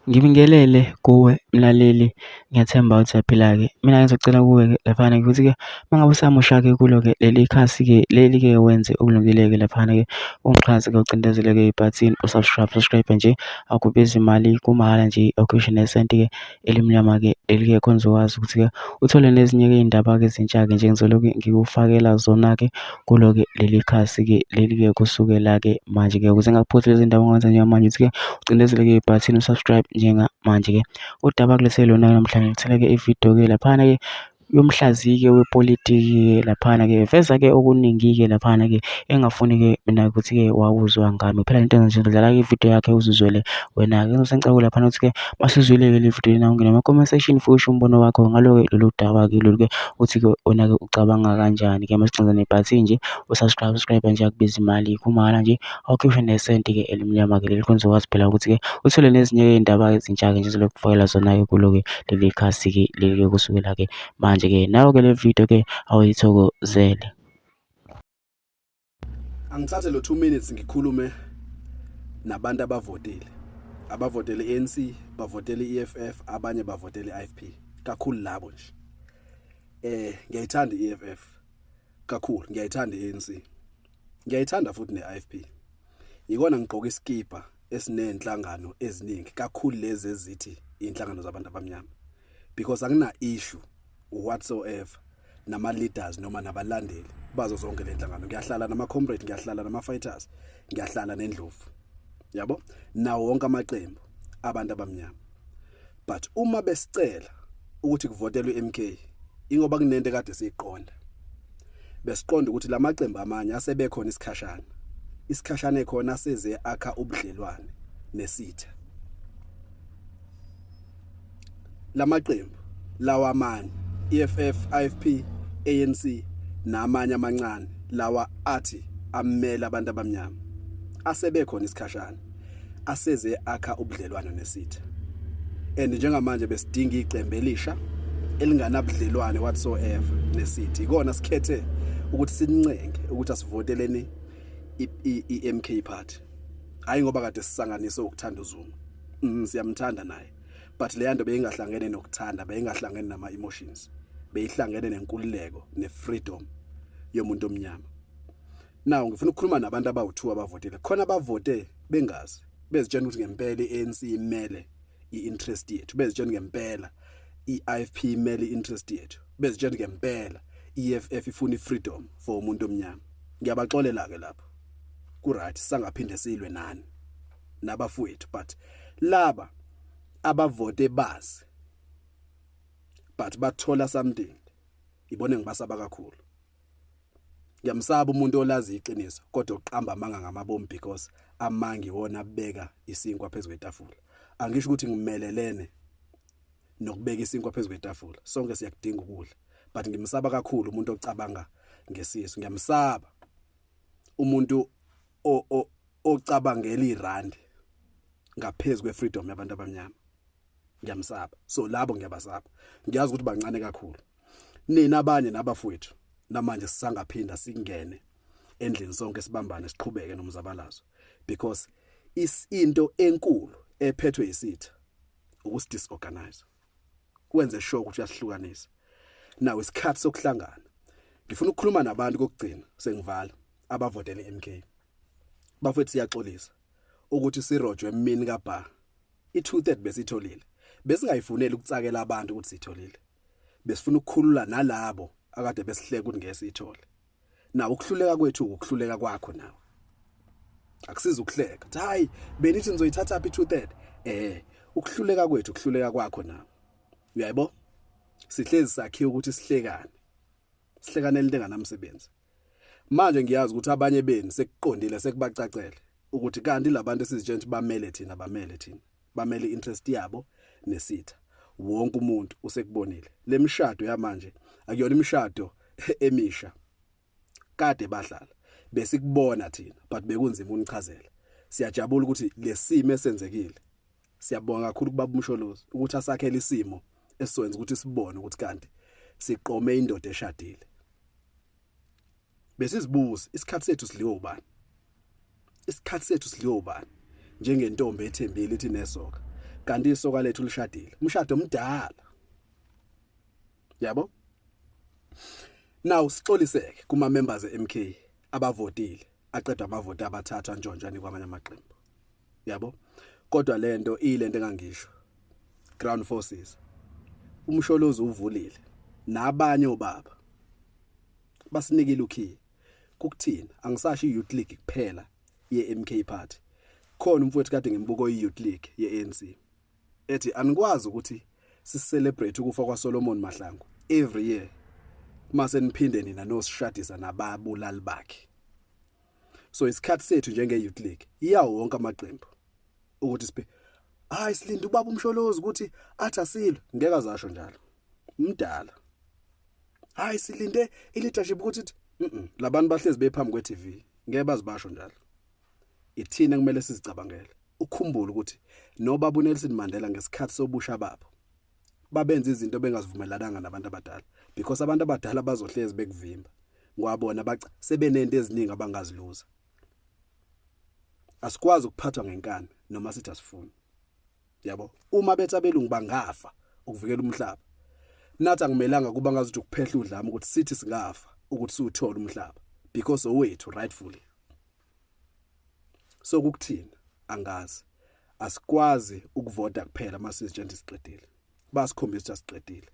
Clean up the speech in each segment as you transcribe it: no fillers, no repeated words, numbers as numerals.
Ngibingelele kuwe mlaleli, ngiyathemba ukuthi uyaphila-ke. Mina ngizocela kuwe-ke laphana ukuthi-ke uma ngabe usamusha-ke kulo-ke leli khasi-ke leli-ke wenze okulungile-ke laphana-ke ungixhase-ke ucindezele-ke ibhathini u-subscribe, subscribe nje akubizi imali kumahhala nje awukhishwe nesenti-ke elimnyama-ke leli-ke khona uzokwazi ukuthi-ke uthole nezinye-ke iy'ndaba-ke ezintsha-ke nje ngizolokhu ngikufakela zona-ke kulo-ke leli khasi-ke leli-ke kusukela-ke manje-ke ukuze ngingakuphothi lezi ndaba ongenza njengamanje ukuthi-ke ucindezele-ke ibhathini u-subscribe njengamanje-ke. Udaba kulese lona namhlanje ngitheleke ividiyo-ke laphana-ke yomhlaziyi-ke wepolitiki-ke laphana-ke eveza-ke okuningi-ke laphana-ke engafuni-ke mina ukuthi-ke wakuzwa ngami. Phela into enza nje ngidlala-ke ividiyo yakhe uzizwele wena-ke. Ngisengicela laphana ukuthi-ke masizwile-ke le vidiyo lena ungene kuma-comment section futhi usho umbono wakho ngalo-ke lolu daba-ke lolu-ke uthi-ke wena-ke ucabanga kanjani-ke. Masicinza nebhathini nje u-subscribe, subscribe nje akubizi imali kumahhala nje awukhishwe nesenti-ke elimnyama-ke leli khona uzokwazi phela ukuthi-ke uthole nezinye iy'ndaba ezintsha-ke nje ezilokufakela zona-ke kulo-ke leli khasi-ke leli-ke kusukela-ke manje-ke. Nayo-ke le video-ke awuyithokozele. Angithathe lo 2 minutes ngikhulume nabantu abavotile. Abavotele iANC, bavotele iEFF, abanye bavotele iIFP. Kakhulu labo nje. Ngiyayithanda iEFF kakhulu, ngiyayithanda iANC. Ngiyayithanda futhi neIFP. Ikona ngigqoka iskipa esinenhlangano eziningi kakhulu lezi ezithi inhlangano zabantu abamnyama. Because angina issue whatsoever nama leaders noma nabalandeli bazo zonke lenhlangano. Ngiyahlala nama comrade, ngiyahlala nama fighters, ngiyahlala nendlovu. Yabo? Nawo wonke amaqembu abantu abamnyama. But uma besicela ukuthi kuvotelwe iMK ingoba kunento ekade siyiqonda. Besiqonda ukuthi lamaqembu amanye asebekhona isikhashana. Isikhashana ekhona aseze akha ubudlelwane nesitha. Lamaqembu lawa amanye EFF, IFP, ANC namanye amancane lawa athi amele abantu abamnyama asebekhona isikhashana aseze akha ubudlelwano nesitha. And njengamanje besidinga iqembu elisha elinganabudlelwane whatsoever nesitha. Ikona sikhethe ukuthi sincenge ukuthi asivoteleni iMK party. Hayi ngoba kade sisanganise ukuthanda uZuma. Siyamthanda naye. But le nto beyingahlangene nokuthanda, beyingahlangene nama emotions. Beyihlangene nenkululeko ne-freedom yomuntu omnyama. Now ngifuna ukukhuluma nabantu abawu2 abavotile. Khona abavote bengazi, bezitshela ukuthi ngempela iANC imele i-interest yethu, bezitshela ngempela iIFP imele i-interest yethu, bezitshela ngempela iEFF ifuna ifreedom for umuntu omnyama. Ngiyabaxolela ke lapho. Ku right, sangaphinde silwe nani nabafowethu, but laba abavote bazi but bathola something ibone ngibasaba kakhulu. Ngiyamsaba umuntu olazi iqiniso kodwa uqamba amanga ngamabomu because amanga iwona abeka isinkwa phezulu kwetafula. Angisho ukuthi ngimelelene nokubeka isinkwa phezulu kwetafula, sonke siyakudinga ukudla, but ngimsaba kakhulu umuntu ocabanga ngesisu. Ngiyamsaba umuntu ocabangela irandi ngaphezulu kwefreedom yabantu abamnyama. Ngiyamsaba. So labo ngiyabasaba. Ngiyazi ukuthi bancane kakhulu. Nina abanye nabafowethu namanje sisangaphinda singene endlini sonke sibambane siqhubeke nomzabalazo because is into enkulu ephethwe yisitha ukusi disorganize. Kwenze sure ukuthi uyasihlukanisa. Now isikhathi sokuhlangana. Ngifuna ukukhuluma nabantu kokugcina sengivala abavotele MK. Bafowethu siyaxolisa ukuthi sirojwe emini kaBha. I2/3 besitholile. Besingayifuneli ukutsakela abantu ukuthi sitholile. Besifuna ukukhulula nalabo akade besihleka ukuthi ngeke siyithole. Na ukuhluleka kwethu ukuhluleka kwakho nawe. Akusiza ukuhleka. Hayi benithi nizoyithatha phi 2/3? Ukuhluleka kwethu ukuhluleka kwakho nawe. Uyayibo? Sihlezi sakhiwe ukuthi sihlekane. Sihlekane into enganamsebenzi. Manje ngiyazi ukuthi abanye benu sekuqondile sekubacacele ukuthi kanti labantu esizitshela ukuthi bamele thina bamele thina. Bamele interest yabo nesitha. Wonke umuntu usekubonile. Lemishado yamanje akuyona imishado emisha. Kade bahlala besikubona thina but bekunzima unichazela. Siyajabula ukuthi lesimo esenzekile. Siyabonga kakhulu kubaba uMsholozi ukuthi asakhele isimo esizokwenza ukuthi sibone ukuthi kanti siqome indoda eshadile. Besizibuza isikhathi sethu sidliwe ubani? Isikhathi sethu sidliwe ubani? Njengentombi ethembile ithi nesoka. Kanti isoka lethu lishadile, umshado omdala, yabo. Now sixoliseke kuma members eMK abavotile, aqedwa amavoti abathathu antshontshani kwamanye amaqembu, yabo. Kodwa lento iyilento engangisho, ground forces uMsholozi uvulile nabanye obaba basinikile ukhiye kukuthina. Angisasho i-youth league kuphela ye-MK Party, khona umfowethu kade ngimbuko i-youth league ye-ANC ethi anikwazi ukuthi sicelebrate ukufa kwaSolomon Mahlangu every year mase niphinde nina nosishadisa nababulali bakhe. So isikhathi sethu njenge youth league iyawo wonke amaqembu ukuthi siphe, hayi, silinde ubaba uMsholozi ukuthi athi asilo, ngeke azasho njalo umdala. Hayi, silinde i-leadership ukuthi labantu bahlezi bephambi kwe-TV, ngeke bazibasho njalo. Ithina kumele sizicabangele. Ukhumbule ukuthi nobaba uNelson Mandela ngesikhathi sobusha babo babenza izinto bengazivumelananga nabantu abadala, because abantu abadala bazohlezi bekuvimba ngwabona baca sebenento eziningi abangaziluza. Asikwazi ukuphathwa ngenkani noma sithi asifuni, yabo. Uma bethi abelungu bangafa ukuvikela umhlaba, nathi akumelanga kuba ngazuthi ukuphehla udlame ukuthi sithi singafa ukuthi siwuthole umhlaba, because owethu rightfully. So kukuthina angazi, asikwazi ukuvota kuphela masizitshela siqedile, basikhombisa ukuthi asiqedile.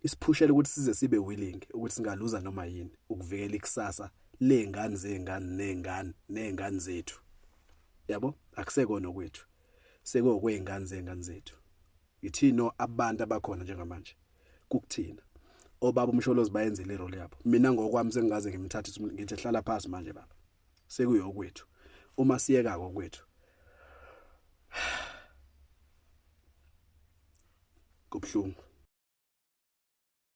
Isiphushela ukuthi size sibe willing ukuthi singaluza noma yini ukuvikela ikusasa lezingane zengane nezingane nezingane zethu, yabo. Akusekona okwethu, sekuyokwezingane zengane zethu. Ithino abantu abakhona njengamanje, kukuthina obaba uMsholozi bayenzile irole yabo. Mina ngokwami sengingaze ngimthathe ngithi hlala phansi manje baba, sekuyokwethu. Uma siyeka kokwethu kubhlungu.